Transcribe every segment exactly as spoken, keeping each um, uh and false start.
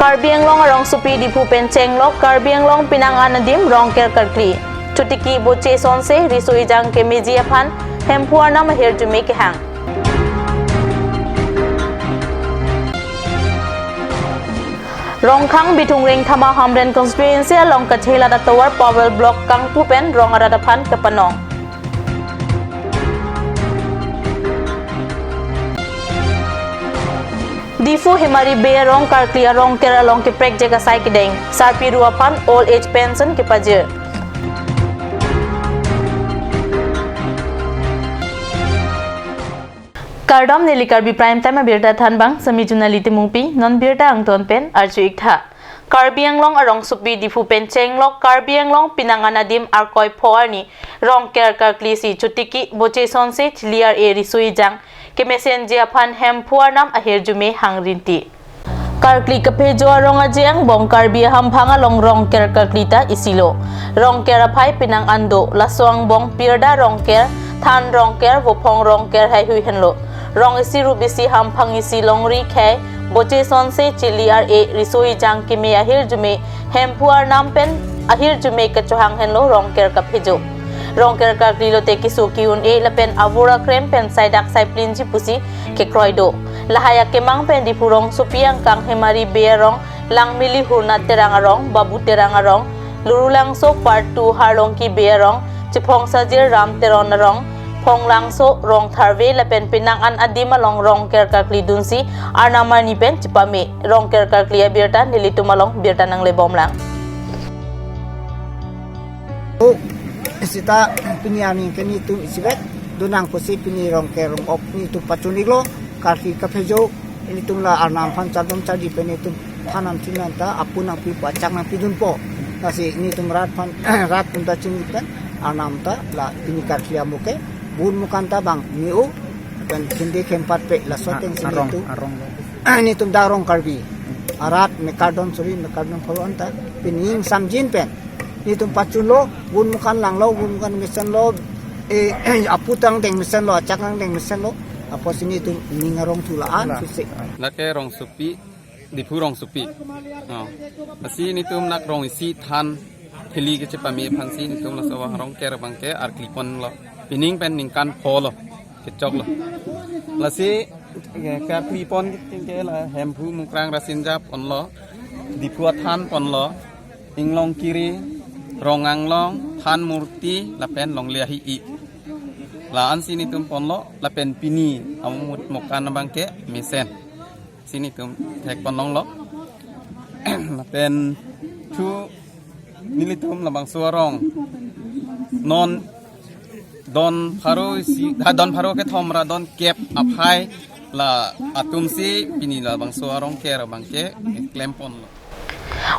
Karbi Anglong arongsopi Diphu pen chenglok Karbi Anglong pinang an adim Rongker karkli. Chotiki boche sonse riso ejang kemeji aphan Hemphu arnam ahirjume kehang. Rongkhang Bithung Rengthama Hamren constituency along Kachelat atovar Powell Block kangpu pen rong arat aphan kepanong. Diphu Hemari Bey arong karkli arongker along keprekjek asai kedeng, sarpi ru aphan old age pension kepajir. Kardom, neli Karbi Prime Time abirta thanbang, semi Junali Timungpi, non birta angton pen arju iktha. Karbi Anglong arongsopi Diphu pen chenglok Karbi Anglong pinang an adim Arkoi pho arni Rongker karkli si chotiki boche sonse chili ar-e riso ejang kemesenji aphan Hemphu arnam ahirjume hang rinti. Karkli kaphejo arong aje angbong Karbi ahamphang along Rongker karkli ta isilo. Rongker aphai pinang an do, laso angbong pirda Rongker, than Rongker, vophong Rongker haihui henlo. Rong isi rup isi hamphang isi longri khei, boche sonse chili ar-e riso ejang keme ahirjume Hemphu arnam pen ahirjume kachohang henlo Rongker kaphejo. Rongker karkli lote keso ke-un-e lapen avur akrem pen saidak saiplinji pusi kekroi do. Lahai akemang pen Diphu rongsopi angkang Hemari Bey arong, Langmili Hurna Terang arong, Babu Terang arong, Lurulangso Part two Harlongki Bey arong, Chephong Sajir Ram Teron arong, Phonglangso Rongtharve lapen pinang an adim along Rongker karkli dunsi arnam arni pen chepame. Rongker karkli abirta nelitum along birta nanglebomlang. Oh, sita pini arni ke nelitum isivet donang pusi pini Rongker rong-ok nelitum pachun-iklo, karkli kaphejo nelitum la arnam aphan chardom chardi pen nelitum than an thin an ta apun nangpi, pachak nangpidunpo. Lasi nelitum rat aphan, rat atum ta chingki pen arnam ta la pini karkli amo ke bun mukan ta bang neo pen khinde khempat pe laso Ah, ateng si arong, nelitum arong. Nelitum dak Rong Karbi arat mekardom suri mekardom pharo anta pini ning samjin pen nelitum pachunlo, bun mukan langlo, bun mukan mesenlo, eh, apu tang deng mesenlo, achak tang deng mesenlo, apotsi nelitum ning arong thu la-an Lah. Susi. Lake rongsopi, Diphu rongsopi. Oh. Lasi nelitum nak rong isi than theli kechepame aphansi nelitum laso Rongker abangke arkliponlo. Pining pen ningkan pholo kechoklo. Lasi, eh, karklipon ke la Hemphu Mukrang Rasinja ponlo, Diphu athan ponlo, Inglong Kiri, Rong Anglong, Than Murti, lapen Longle Ahi-i. La-ansi nelitum ponlo, lapen pini amut mukan abangke mesen. Si nelitum thekpon longlo. Lapen thu nelitum labangso arong non don pharo isi, ha, don pharo kethom ra don kep aphai la atumsi pini labangso a Rongker abangke klemponlo.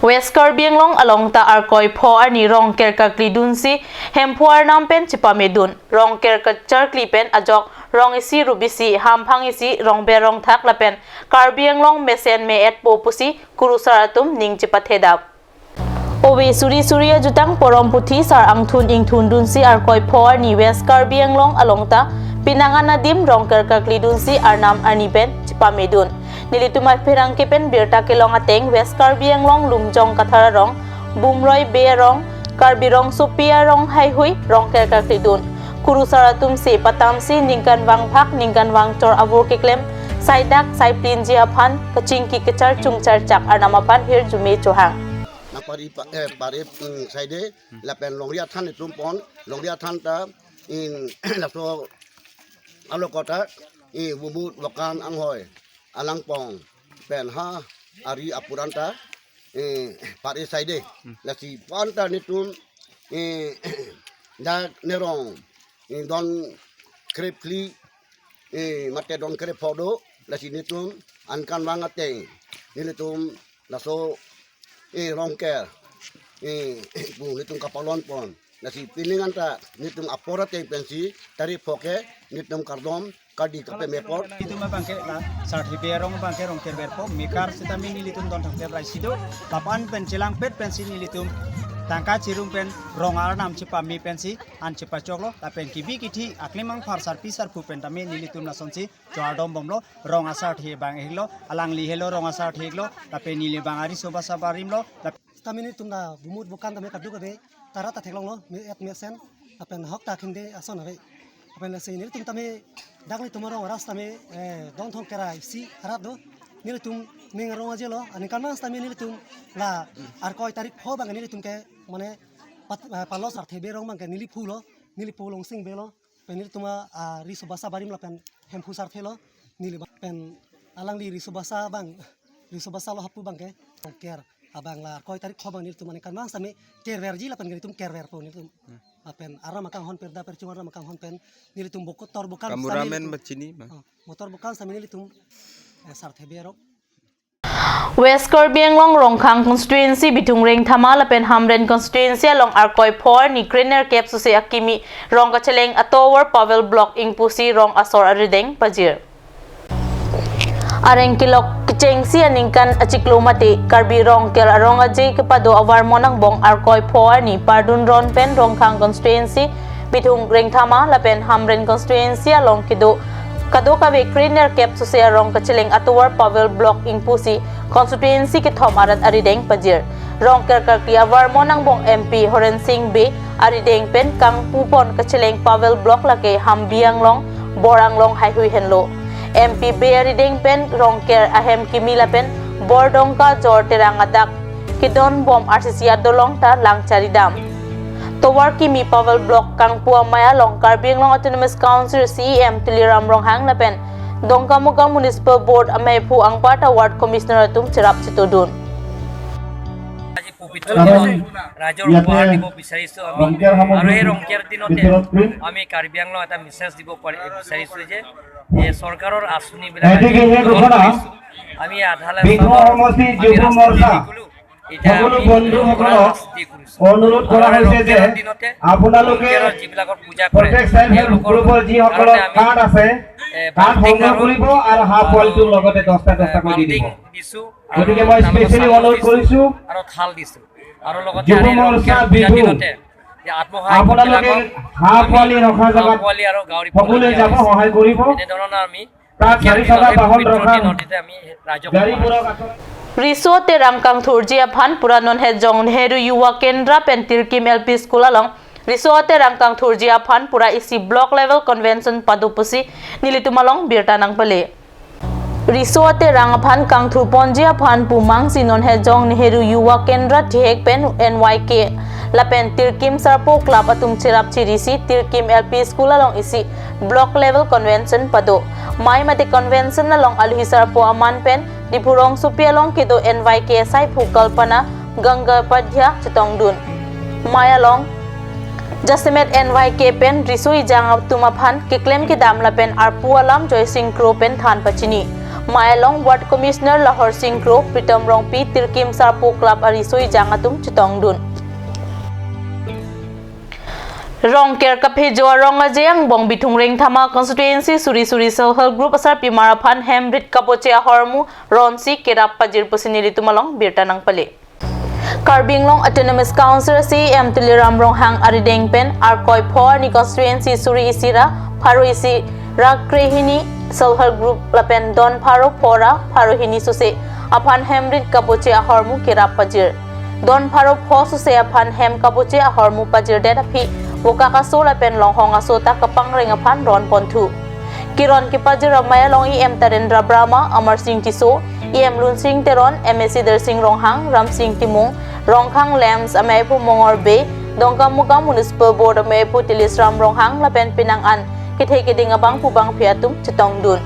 West Karbi Anglong along ta Arkoi pho arni Rongker karkli dunsi Hemphu arnam pen chepamedun. Rongker kacharkli pen ajok rong isi rup isi, hamphang isi, rongber rongthak lapen Karbi Anglong mesen me-etpo pusi kurusar atum ning chepathedap. Ove suri suri ajutang porom puthi sar angthun ingthun dunsi Arkoi pho arni West Karbi Anglong along ta pinang an adim Rongker karkli dunsi arnam arni pen chepamedun. Nelitum apherangke pen birta kelong ateng West Karbi Anglong Lumjong Kathar arong, Bumroi Bey arong, Karbi rongsopi arong haihui Rongker karkli dun. Kurusar atumsi patamsi ningkan vangphak ningkan vangchor avur keklem saidak saiplinji aphan kachingki kechar chungchar chak arnam aphan hirjume chohang. Nang pari pa-, eh, pari, mm, saide, lapen longri athan itum pon, longri athan ta, in, laso alo kota, i, bumut, wakan, anghoi, alangpong, pen ha, ari apuran ta, eh, pari saide. Hmm. Lasi pon ta nelitum, eh, dak nerong, eh, don krepli, eh, mate don krepho do, lasi nelitum ankan vang ateng, nelitum laso, eh, Rongker, eh, pu nelitum kapalon pon. Lasi pining anta nelitum apor ateng pensi tarik pho ke nelitum kardom kardi kapeme apor. Nelitum abangke la sarthe Bey arong abangke Rongker berpo, mekar sitame nelitum don thangke brai sido, lapu-an pen chelangpet pensi nelitum Tangka chirum pen rong arnam chepame pensi an chepachoklo, lapen kebi kethe aklimang phar sarpi sarpo pen tame nelitum lasonsi chardom bomlo, rong asarthe abang iklo, alangli helo rong asarthe iklo, lapen neli abang ariso basa barimlo, lapen tame nelitum ta bumut bukan tame kaduk ave, tara ta theklonglo, me et mesen, lapen hok ta khinde ason ave. Lapen lasi nelitum tame dak nelitum arong aras tame, eh, Dongthong Kera isi arat do. Nelitum ning arong ajelo, aningkan mas tame nelitum la Arkoi tarik pho abang nelitum ke mane pat, eh, palo sarthe berong abang ke neli phulo, neli pu longsing belo. Pen nelitum a, a, riso basa barim lapen hemphu sarthelo, neli ba-, pen alangli riso basa abang, riso basa lo hapu abang ke, ker abang la Arkoi tarik pho abang nelitum aningkan mas tame kerverji lapen nelitum kerverpo nelitum. Hmm. Lapen aram akanghon perda perchung aram akanghon pen nelitum bokotor bukan Kamura sambil men nelitum bachini ma? Oh, motor bukan sambil nelitum, eh, sarthe berok. West Karbi Anglong Rongkhang constituency Bithung Rengthama lapen Hamren constituency along Arkoi pho arni krenerkep sose akimi rong kacheleng atovar Pavel Block ingpusi rong asor arideng pajir. Areng kelok kechengsi aningkan achiklo mate Karbi Rongker arong aje kepado avarmon angbong Arkoi pho arni pardun ron pen Rongkhang constituency Bithung Rengthama lapen Hamren constituency along kedo kadokave krenerkep sose arong kacheleng atovar Pavel Block ingpusi constituency kethom arat arideng pajir. Rongker karkli avarmon angbong M P Horen Sing Bey arideng pen kangpupon kacheleng Pavel Block lake Hambi Anglong, Bor Anglong haihui henlo. M P Bey arideng pen Rongker ahem kimi lapen Bordongka Jor Terang adak kedon bom R C C adolong ta lang charidam. Tovar kimi Pavel Block kangpu amei along Karbi Anglong Autonomous Council C E M Tuliram Ronghang lapen Dongkamukam Municipal Board ameiphu anparta Ward Commissioner atum cherap chetodun. আজি পবিত্ৰ দিনত ৰাইজৰ উপহাৰ দিব বিচাৰিছো আমি। আৰু এই ৰংকেৰ দিনতে আমি কাৰ্বি আংলং এটা মেছেজ দিব পাৰি, বিচাৰিছো যে এই চৰকাৰৰ আঁচনিবিলাক আমি গ্ৰহণ কৰিছো। আমি আধালে বিষ্ণু সমষ্টি যুৱ মৰ্চা সকলো বন্ধুসকলক অনুৰোধ কৰা হৈছে যে আপোনালোকে যিবিলাকৰ পূজা কৰে, প্ৰত্যেক চেল্ফ হেল্প গ্ৰুপৰ যিসকলৰ কাৰ্ড আছে, কাৰ্ড সংগ্ৰহ কৰিব আৰু হাফ ৱালটো লগতে দহটা দহটা কৰি দি দিব। গতিকে মই স্পেচিয়েলি অনুৰোধ কৰিছো আৰু থাল দিছো আৰু লগতে যুৱ মৰ্চা বিহু আপোনালোকে হাফ ৱালি ৰখা জেগাত সকলোৱে যাব, সহায় কৰিব। এনেধৰণৰ আমি প্ৰায় চাৰি চকা বাহন ৰখা গাড়ীবোৰক Riso Terang kangthurji aphan pura non hejong Nehru Yuva Kendra pen Tirkim L P School along Riso Terang kangthurji aphan pura isi block level convention pado pusi nelitum along birta nangpale. Riso Terang aphan kangthurponji aphan pumangsi non hejong Nehru Yuva Kendra thihek pen N Y K lapen Tirkim Sarpo Club atum cherap cherisi Tirkim L P School along isi block level convention pado. Mei mate convention along aluhi sarpo aman pen Diphu rongsopi along kedo N Y K saiphu Kalpana Gangopadhyay chetongdun. Mei along jasemet N Y K pen riso ejang atum aphan keklem kedam lapen arpu alam Joy Sing Kro pen than pachini. Mei along Ward Commissioner Lahor Sing Kro, Pritom Rongpi, Tirkim Sarpo Club ariso ejang atum chetongdun. Rongker kaphejo arong aje angbong Bithung Rengthama constituency suri suri self help group asarpimar aphan hem rit kapoche ahormu ronsi kerap pajir pusi nelitum along birta nangpale. Karbi Anglong Autonomous Council C E M Tuliram Ronghang arideng pen Arkoi pho arni constituency suri isi ra pharo isi ra krehini self help group lapen don pharo pho ra pharo hini sose aphan hem rit kapoche ahormu kerap pajir. Don pharo pho sose aphan hem kapoche ahormu pajirdet aphi vokak aso lapen longhong aso ta kapangreng aphan ron ponthu. Keron kepajir amei along E M Tarendra Brahma, Amar Sing Tisso, E M Lunsing Teron, M A C Darsing Ronghang, Ramsing Timung, Rongkhang Lamps ameiphu Mongor Bey, Dongkamukam Municipal Board ameiphu Tilisram Ronghang lapen penang an kethe keding abangphu bangphi atum chetongdun.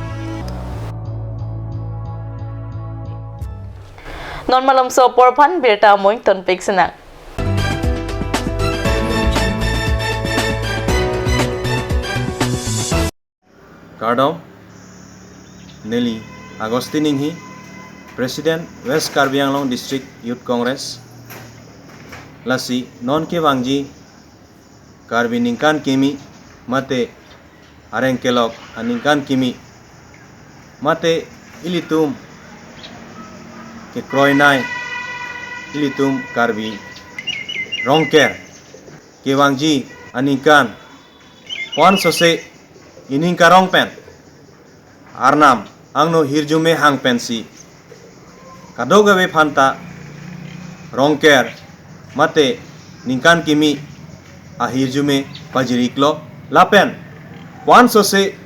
Non malomso apor aphan birta amoing tonpik sinang. Kardom, neli Agustin Inghi, President West Karbi Anglong District Youth Congress. Lasi non kevangji Karbi ningkan kimi mate areng kelok aningkan kimi mate ilitum kekroinei, ilitum Karbi Rongker kevangji aningkan pu-an sose ining karong pen Arnam angno hirjume hang pensi kadokave aphanta Rongker mate ningkan kimi ahirjume pajir-iklo lapen pu-an sose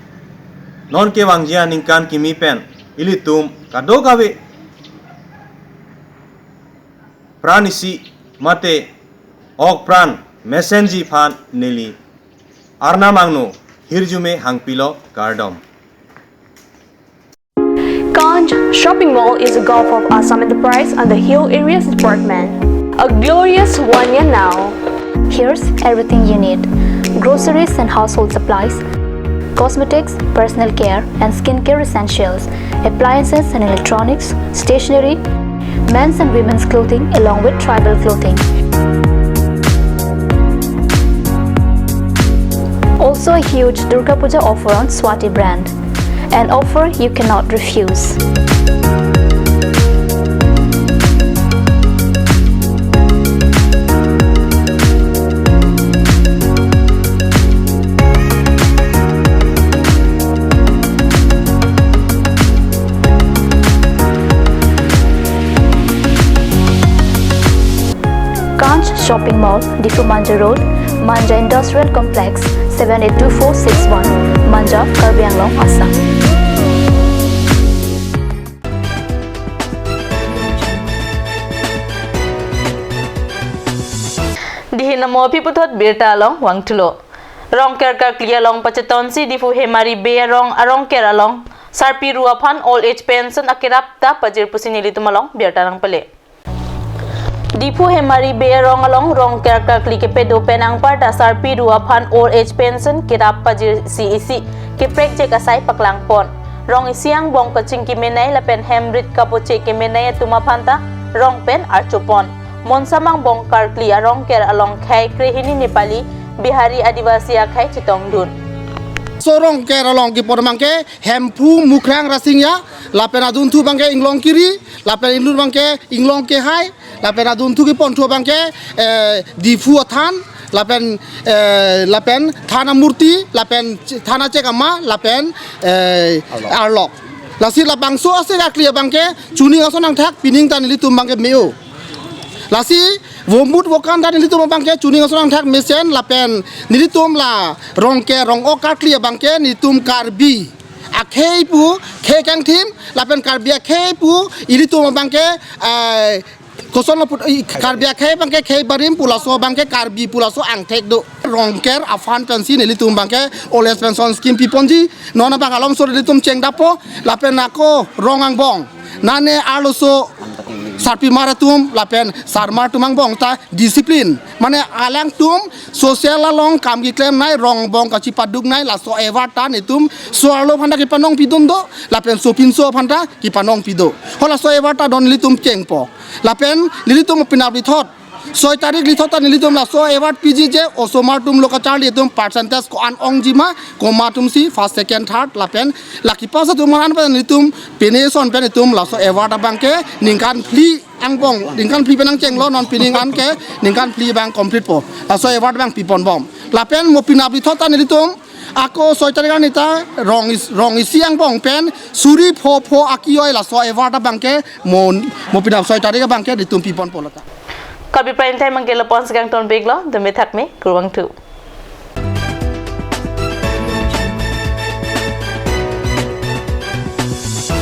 non kevangji aningkan kimi pen ilitum kadokave pran isi mate ok pran mesenji aphan neli Arnam angno hirjume hangpilo, kardom. Kanch Shopping Mall is a gulf of Assam Enterprise under Hill Areas Department. A glorious one year now. Here's everything you need: groceries and household supplies, cosmetics, personal care and skincare essentials, appliances and electronics, stationery, men's and women's clothing along with tribal clothing. Also a huge Durga Puja offer on Swati brand. An offer you cannot refuse. Kanch Shopping Mall, Diphu Manja Road, Manja Industrial Complex, seven eight two four six one, Manja, Karbi Anglong, Assam. Dihin amo aphi puthot birta along vangthulo. Rongker karkli along pachetonsi Diphu Hemari Bey arong arongker along sarpi ru aphan old age pension akerap ta pajir pusi nelitum along birta nangpale. Diphu Hemari Bey arong along rongker karkli kepedo pen anparta sarpi ru aphan old age pension kerap pajirsi isi keprekjek asai paklangpon. Rong isi angbong kachingki menei lapen hem rit kapoche kemenei atum aphanta rong pen archopon. Monsam angbong karkli arongker along khei krehini Nepali, Bihari, Adivasi akhei chetongdun. Laso rongker along kepon abangke Hemphu, Mukrang, Rasinja, lapen adunthu abangke Inglong Kiri, lapen inut abangke Inglong Kehai, lapen adunthu keponthu abangke, eh, Diphu athan, lapen, eh, lapen Thana Murti, lapen Thana Chekama, lapen, eh, Arlok. Lasi labangso ase karkli abangke chuning ason angthak pining ta nelitum abangke me-o. Lasi vomut vokan ta nelitum abangke chuning ason angthak mesen lapen nelitum la rongker rong-ok karkli abangke nelitum Karbi akhei pu khei kangthim lapen Karbi akhei pu ilitum abangke, eh, koson lo put, i, Karbi akhei abangke khei barim pu laso abangke Karbi pu laso angthek do. Rongker aphan pensi nelitum abangke old age pension scheme piponji. Non abang alomso nelitum chengdappo lapen ako rong angbong nane arloso sarpimar atum lapen sarmar atum angbong ta discipline. Mane alangtum social along kam keklemnei, rong angbong kachipaduknei, laso award ta nelitum so-arlo aphanta kepanong pidun do, lapen sopinso aphanta kepanong pido. Ho laso award ta non nelitum chengpo. Lapen nelitum pinap rithot soi tarik rithot ta nelitum laso award piji je osomar atum lo kacharli atum percentage ko-an ongjima, komat atumsi first, second, third, lapen lucky pass atum an pen nelitum pine son pen nelitum laso award abangke ningkan phli angbong, ningkan phli pen nangchenglo, non pining anke ningkan phli abang complete po. Laso award abang piponbom. Lapen mo pinap rithot ta nelitum ako soi tarik arni ta rong is, rong isi angbong pen suri pho pho akioi laso award abangke mo, mo pinap soi tarik abangke nelitum piponpo lata. Karbi Prime Time abangke lapu-an si kangtonpiklo, dome thakme, kurvangthu.